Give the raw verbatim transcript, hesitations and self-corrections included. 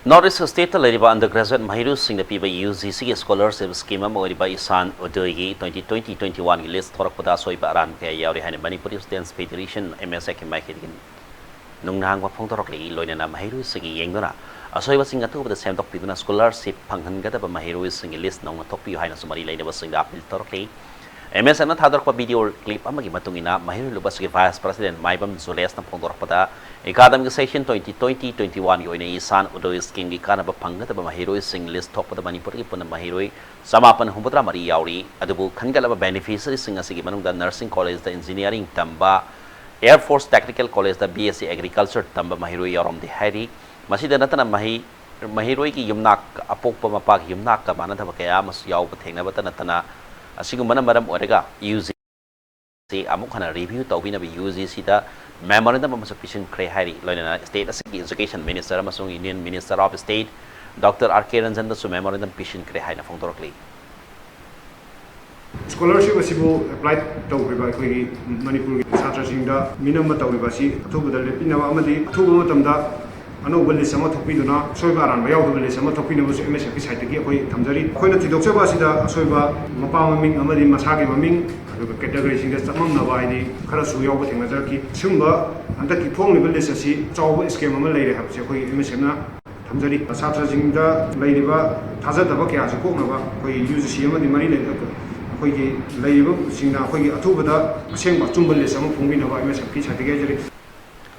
North East State ꯇ ꯂꯩꯔꯤꯕ undergraduate ꯃꯍꯩꯔꯣꯏꯁꯤꯡꯗ ꯄꯤꯕ UGC ꯒꯤ scholarship scheme ꯑꯃ ꯑꯣꯏꯔꯤꯕ Ishan ꯎꯗꯣꯏꯒꯤ twenty twenty twenty one ꯒꯤ list ꯊꯣꯔꯛꯄꯗ ꯑꯁꯣꯏꯕ ꯑꯔꯥꯟ ꯀꯌꯥ ꯌꯥꯎꯔꯤ ꯍꯥꯏꯅ Manipuri Students Federation, MSF ꯀꯤ ꯃꯥꯏꯀꯩꯗꯒꯤ ꯅꯨꯡꯅꯥꯡꯕ ꯐꯣꯡꯗꯣꯔꯛꯂꯤ꯫ ꯂꯣꯏꯅꯅ ꯃꯍꯩꯔꯣꯏꯁꯤꯡꯒꯤ ꯌꯦꯡꯗꯨꯅ ꯑꯁꯣꯏꯕꯁꯤꯡ ꯑꯊꯨꯕꯗ ꯁꯦꯝꯗꯣꯛꯄꯤꯗꯨꯅ scholarship ꯐꯪꯍꯟꯒꯗꯕ ꯃꯍꯩꯔꯣꯏꯁꯤꯡꯒꯤ list ꯅꯧꯅ ꯊꯣꯛꯄꯤꯌꯨ ꯍꯥꯏꯅꯁꯨ ꯃꯔꯤ ꯂꯩꯅꯕꯁꯤꯡꯗ appeal ꯇꯧꯔꯛꯂꯤ꯫ MSF ꯅ ꯊꯥꯗꯣꯔꯛꯄ video clip ꯑꯃꯒꯤ ꯃꯇꯨꯡ ꯏꯟꯅ, ꯃꯍꯩꯔꯣꯏ ꯂꯨꯞ ꯑꯁꯤꯒꯤ vice president ꯃꯥꯏꯕꯝ ꯖꯨꯂꯦꯁꯅ ꯐꯣꯡꯗꯣꯔꯛꯄꯗ, academic session twenty twenty twenty one ꯒꯤ ꯑꯣꯏꯅ ꯏꯁꯥꯟ ꯎꯗꯣꯏ scheme ꯒꯤ ꯀꯥꯟꯅꯕ ꯐꯪꯒꯗꯕ ꯃꯍꯩꯔꯣꯏꯁꯤꯡ list ꯊꯣꯛꯄꯗ ꯃꯅꯤꯄꯨꯔꯒꯤ ꯄꯨꯟꯅ ꯃꯍꯩꯔꯣꯏ ꯆꯃꯥꯄꯟ ꯍꯨꯝꯐꯨꯇꯔꯥ ꯃꯔꯤ ꯌꯥꯎꯔꯤ꯫ ꯑꯗꯨꯕꯨ ꯈꯟꯒꯠꯂꯕ beneficiary ꯁꯤꯡ ꯑꯁꯤꯒꯤ ꯃꯅꯨꯡꯗ nursing college ꯇ engineering ꯇꯝꯕ, Air Force Technical College ꯇ BSc Agriculture ꯇꯝꯕ ꯃꯍꯩꯔꯣꯏ ꯌꯥꯎꯔꯝꯗꯦ ꯍꯥꯏꯔꯤ꯫ ꯃꯁꯤꯗ ꯅꯠꯇꯅ ꯃꯍꯩ-, ꯃꯍꯩꯔꯣꯏꯒꯤ ꯌꯨꯝꯅꯥꯛ, ꯑꯄꯣꯛꯄ ꯃꯄꯥꯒꯤ ꯌꯨꯝꯅꯥꯛꯀ ꯃꯥꯟꯅꯗꯕ ꯀꯌꯥ ꯑꯃꯁꯨ ꯌꯥꯎꯕ ꯊꯦꯡꯅꯕꯇ ꯅꯠꯇꯅ, ꯑꯁꯤꯒꯨꯝꯕꯅ ꯃꯔꯝ ꯑꯣꯏꯔꯒ UGC ꯑꯃꯨꯛ ꯍꯟꯅ review ꯇꯧꯕꯤꯅꯕ UGC ꯗ memorandum ꯑꯃꯁꯨ ꯄꯤꯁꯤꯟꯈ꯭ꯔꯦ ꯍꯥꯏꯔꯤ꯫ ꯂꯣꯏꯅꯅ state ꯑꯁꯤꯒꯤ education minister ꯑꯃꯁꯨꯡ Union Minister of State Doctor R K ꯔꯟꯖꯟꯗꯁꯨ memorandum ꯄꯤꯁꯤꯟꯈ꯭ꯔꯦ ꯍꯥꯏꯅ ꯐꯣꯡꯗꯣꯔꯛꯂꯤ꯫ Scholarship ꯑꯁꯤꯕꯨ apply ꯇꯧꯈ꯭ꯔꯤꯕ ꯑꯩꯈꯣꯏꯒꯤ ꯃꯅꯤꯄꯨꯔꯒꯤ ꯁꯥꯇ꯭ꯔꯁꯤꯡꯗ ꯃꯤꯅꯝꯕ ꯇꯧꯔꯤꯕ ꯑꯁꯤ ꯑꯊꯨꯕꯗ ꯂꯦꯞꯄꯤꯅꯕ ꯑꯃꯗꯤ ꯑꯊꯨꯕ ꯃꯇꯝꯗ ꯑꯅꯧꯕ list ꯑꯃ ꯊꯣꯛꯄꯤꯗꯨꯅ ꯑꯁꯣꯏꯕ ꯑꯔꯥꯟꯕ ꯌꯥꯎꯗꯕ list ꯑꯃ ꯊꯣꯛꯄꯤꯅꯕꯁꯨ MSF ꯀꯤ side ꯇꯒꯤ ꯑꯩꯈꯣꯏ ꯊꯝꯖꯔꯤ꯫ ꯑꯩꯈꯣꯏꯅ ꯊꯤꯗꯣꯛꯆꯕ ꯑꯁꯤꯗ ꯑꯁꯣꯏꯕ ꯃꯄꯥ ꯃꯃꯤꯡ ꯑꯃꯗꯤ ꯃꯁꯥꯒꯤ ꯃꯃꯤꯡ, ꯑꯗꯨꯒ category ꯁꯤꯡꯗ ꯆꯃꯝꯅꯕ ꯍꯥꯏꯗꯤ ꯈꯔꯁꯨ ꯌꯥꯎꯕ ꯊꯦꯡꯅꯖꯔꯛꯈꯤ꯫ ꯁꯤꯒꯨꯝꯕ ꯍꯟꯗꯛꯀꯤ ꯐꯣꯡꯂꯤꯕ list ꯑꯁꯤ ꯆꯥꯎꯕ scam ꯑꯃ ꯂꯩꯔꯦ ꯍꯥꯏꯕꯁꯤ ꯑꯩꯈꯣꯏ MSF ꯅ ꯊꯝꯖꯔꯤ꯫ ꯁꯥꯇ꯭ꯔꯁꯤꯡꯗ ꯂꯩꯔꯤꯕ ꯊꯥꯖꯗꯕ ꯀꯌꯥꯁꯨ ꯀꯣꯛꯅꯕ ꯑꯩꯈꯣꯏ UGC ꯑꯃꯗꯤ ꯃꯔꯤ ꯂꯩꯅꯕ ꯑꯩꯈꯣꯏꯒꯤ ꯂꯩꯔꯤꯕꯁꯤꯡꯅ ꯑꯩꯈꯣꯏꯒꯤ ꯑꯊꯨꯕꯗ ꯑꯁꯦꯡꯕ ꯑꯆꯨꯝꯕ list ꯑꯃ ꯐꯣꯡꯕꯤꯅꯕ MSF ꯀꯤ side ꯇꯒꯤ ꯍꯥꯏꯖꯔꯤ꯫